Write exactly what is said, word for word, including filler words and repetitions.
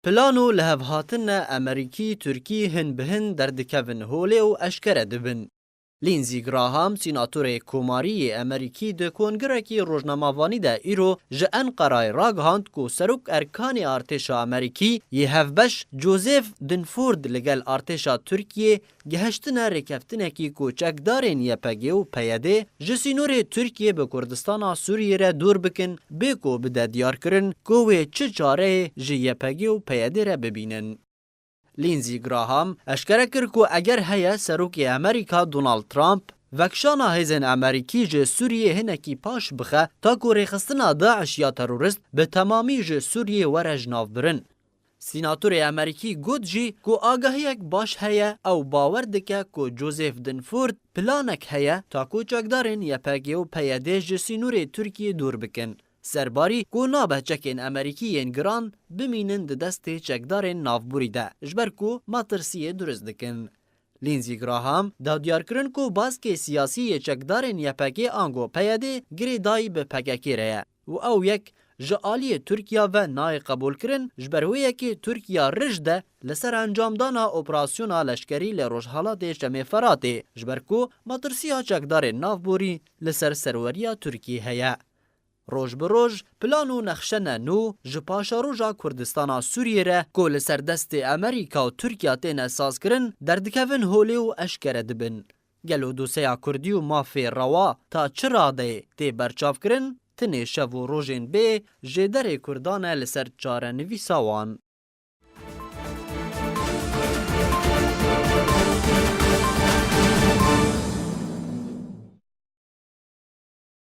Plan û lihevhatine Amerîkî-Tirkî hin bi hin derdikevin holê û eşkere dibin. Lindsey Graham, sînatorê Komarî yê Amerîkî, di kongirekî rojnamevanî de îro ji Enqerayê ragihand ku serok erkanê artêşa Amerîkî yê hevbeş Joseph Dunford li gel artêşa Tirkiyê gihiştine rêkeftinekî ku çekdarên Y P G û P Y D ji sînorê Tirkiyê bi Kurdistana Sûriyê re dûr bikin, bê ku bide diyarkirin ku wê çi çareyê ji Y P G û P Y D re bibînin. Lindsey Graham eşkere kir ku eger heye Serokê Amerîka Donald Trump vekişana hêzên Amerîkî ji Sûriyê hinekî paş bixe, ta ku rêxistina DAIŞ ya terorist bi temamî ji Sûriyê were jinavbirin. Sînatorê Amerîkî got jî ku agahiyek baş heye, ew bawer dike ku Joseph Dunford planek heye ta ku çekdarên Y P G û P Y D ji sînorê Tirkiyê dûr bikin. Serbarî ku nabe çekên Amerîkî yên giran bimînin di destê çekdarên navborî de, ji ber ku metirsiyê durist dikin. Lindsey Graham da diyarkirin ku baskê siyasî yê çekdarên Y P G ango P Y D girêdayî bi P K K re ye û ew yek ji aliyê Tirkiya ve nayê qebûlkirin, ji ber wê yekê Tirkiya rij de li ser encamdana operasyona leşkerî li Rojhelatê Çemê Feratê, ji ber ku metirsiya çekdarên navborî li ser serweriya Tirkiyê heye. Roj bi roj, plan û nexşene nû ji paşeroja Kurdistana Sûriyê re ku li ser destê Amerîka û Tirkiya têne sazkirin, derdikevin holê û eşkere dibin. Gelo doseya Kurdî û mafê rewa ta çi radeyê tê berçavkirin? Tinê şev û rojên bê jêderê Kurdan e li ser çarenivîsa wan.